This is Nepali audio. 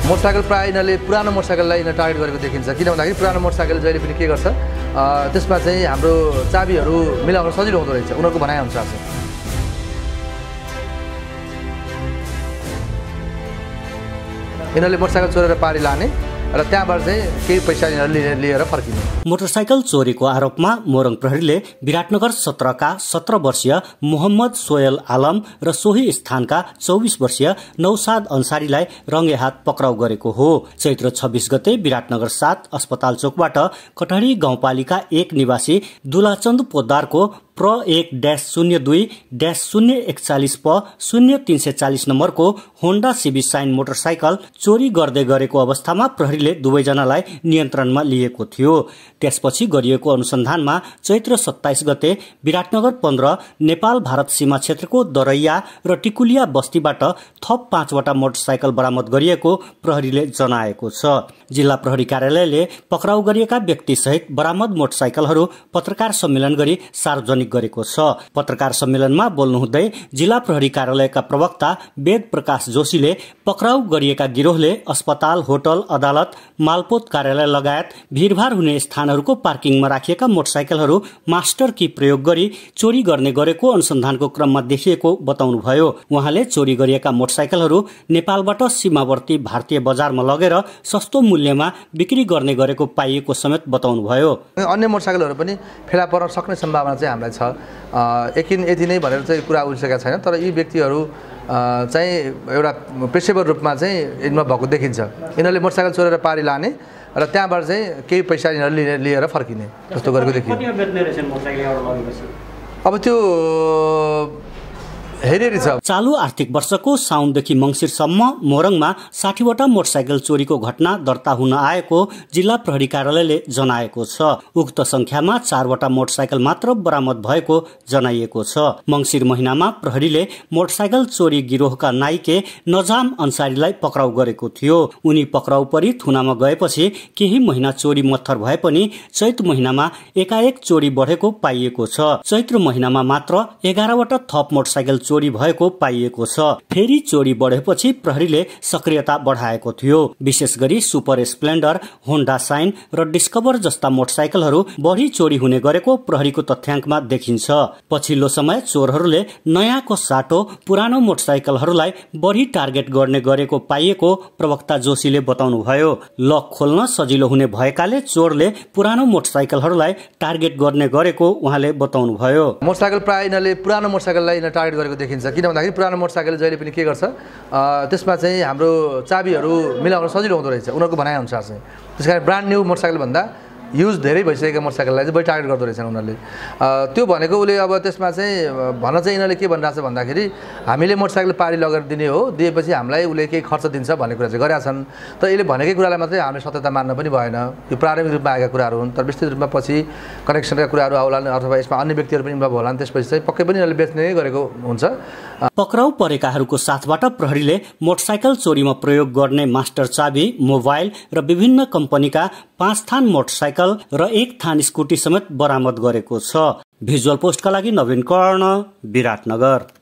मोटरसाइकल प्राय यिनीहरूले पुरानो मोटरसाइकललाई यिनीहरू टार्गेट गरेको देखिन्छ। किन भन्दाखेरि पुरानो मोटरसाइकल जहिले पनि के गर्छ, त्यसमा चाहिँ हाम्रो चाबीहरू मिलाउन सजिलो हुँदो रहेछ उनीहरूको भनाइअनुसार चाहिँ। यिनीहरूले मोटरसाइकल चोरेर पारी लाने र त्यहाँबाट चाहिँ केही पैसा लिएर फर्किने। मोटरसाइकल चोरीको आरोपमा मोरङ प्रहरीले विराटनगर 17 का 17 वर्षीय मोहम्मद सोयल आलम र सोही स्थानका 24 वर्षीय नौसाद अन्सारीलाई रंगे हात पक्राउ गरेको हो। चैत्र 26 गते विराटनगर 7 अस्पताल चोकबाट कटहरी गाउँपालिका 1 निवासी दुलाचन्द पोद्दारको प्र 1-02-041 प 0340 नम्बरको होन्डा सिभी साइन मोटरसाइकल चोरी गर्दै गरेको अवस्थामा प्रहरीले दुवैजनालाई नियन्त्रणमा लिएको थियो। त्यसपछि गरिएको अनुसन्धानमा चैत्र 27 गते विराटनगर 15 नेपाल भारत सीमा क्षेत्रको दरैया र टिकुलिया बस्तीबाट थप 5 वटा मोटरसाइकल बरामद गरिएको प्रहरीले जनाएको छ। जिल्ला प्रहरी कार्यालयले पक्राउ गरिएका व्यक्ति सहित बरामद मोटरसाइकलहरू पत्रकार सम्मेलन गरी सार्वजनिक गरेको छ। पत्रकार सम्मेलनमा बोल्नुहुँदै जिल्ला प्रहरी कार्यालयका प्रवक्ता वेद प्रकाश जोशीले पक्राउ गरिएका गिरोहले अस्पताल, होटल, अदालत, मालपोत कार्यालय लगायत भीड़भाड़ हुने स्थानहरूको पार्किङमा राखिएका मोटरसाइकलहरू मास्टर की प्रयोग गरी चोरी गर्ने गरेको अनुसन्धानको क्रममा देखिएको बताउनुभयो। उहाँले चोरी गरिएका मोटरसाइकलहरू नेपालबाट सीमावर्ती भारतीय बजारमा लगेर सस्तो मूल्यमा बिक्री गर्ने गरेको पाइएको समेत बताउनुभयो। अन्य मोटरसाइकलहरू पनि फेला पर्न सक्ने सम्भावना चाहिँ हामीलाई छ। एकिन यति नै भनेर चाहिँ कुरा उठिसकेका छैन, तर यी व्यक्तिहरू चाहिँ एउटा पेशेवर रूपमा चाहिँ यिनमा भएको देखिन्छ। यिनीहरूले मोटरसाइकल चोरेर पारी लाने र त्यहाँबाट चाहिँ केही पैसा यिनीहरूले लिएर फर्किने जस्तो गरेको देखियो। अब त्यो हेरेरी छ। चालू आर्थिक वर्षको साउनदेखि मंसिरसम्म मोरङमा 60 वटा मोटरसाइकल चोरीको घटना दर्ता हुन आएको जिल्ला प्रहरी कार्यालयले जनाएको छ। उक्त संख्यामा 4 वटा मोटरसाइकल मात्र बरामद भएको जनाइएको छ। मंसिर महिनामा प्रहरीले मोटरसाइकल चोरी गिरोहका नाइके नजाम अन्सारीलाई पक्राउ गरेको थियो। उनी पक्राउ परी थुनामा गएपछि केही महिना चोरी मत्थर भए पनि चैत महिनामा एकाएक चोरी बढेको पाइएको छ। चैत्र महिनामा मात्र 11 वटा थप मोटरसाइकल चोरी भएको पाइएको छ। फेरि चोरी बढेपछि प्रहरीले सक्रियता बढाएको थियो। विशेष गरी सुपर स्प्लेन्डर, होन्डा साइन र डिस्कभर जस्ता मोटरसाइकलहरू बढी चोरी हुने गरेको प्रहरीको तथ्याङ्कमा देखिन्छ। पछिल्लो समय चोरहरूले नयाँको साटो पुरानो मोटरसाइकलहरूलाई बढी टार्गेट गर्ने गरेको पाइएको प्रवक्ता जोशीले बताउनुभयो। लक खोल्न सजिलो हुने भएकाले चोरले पुरानो मोटरसाइकलहरूलाई टार्गेट गर्ने गरेको उहाँले बताउनुभयो। मोटरसाइकल प्राय यिनीहरूले पुरानो मोटरसाइकललाई टार्गेट गरेको देखिन्छ। किन भन्दाखेरि पुरानो मोटरसाइकल जहिले पनि के गर्छ, त्यसमा चाहिँ हाम्रो चाबीहरू मिलाउन सजिलो हुँदो रहेछ उनीहरूको भनाइअनुसार चाहिँ। त्यसकारण ब्रान्ड न्यू मोटरसाइकल भन्दा युज धेरै भइसकेको मोटरसाइकललाई चाहिँ बढी टार्गेट गर्दो रहेछन् उनीहरूले। त्यो भनेको उसले अब त्यसमा चाहिँ भन्न चाहिँ यिनीहरूले के भनिरहेको छ भन्दाखेरि हामीले मोटरसाइकल पारी लगेर दिने हो, दिएपछि हामीलाई उसले केही खर्च दिन्छ भन्ने कुरा चाहिँ गरेका छन्। तर यसले भनेकै कुरालाई मात्रै हामीले सत्यता मान्न पनि भएन। यो प्रारम्भिक रूपमा आएका कुराहरू हुन्, तर विस्तृत रूपमा पछि कनेक्सनका कुराहरू आउलान् अथवा यसमा अन्य व्यक्तिहरू पनि इन्भल्भ होलान्, त्यसपछि चाहिँ पक्कै पनि यिनीहरूले बेच्ने गरेको हुन्छ। पक्राउ परेकाहरूको साथबाट प्रहरीले मोटरसाइकल चोरीमा प्रयोग गर्ने मास्टर चाबी, मोबाइल र विभिन्न कम्पनीका 5 थान मोटरसाइकल र 1 थान स्कुटी समेत बरामद गरेको छ। भिजुअल पोस्टका लागि नवीन कर्ण, विराटनगर।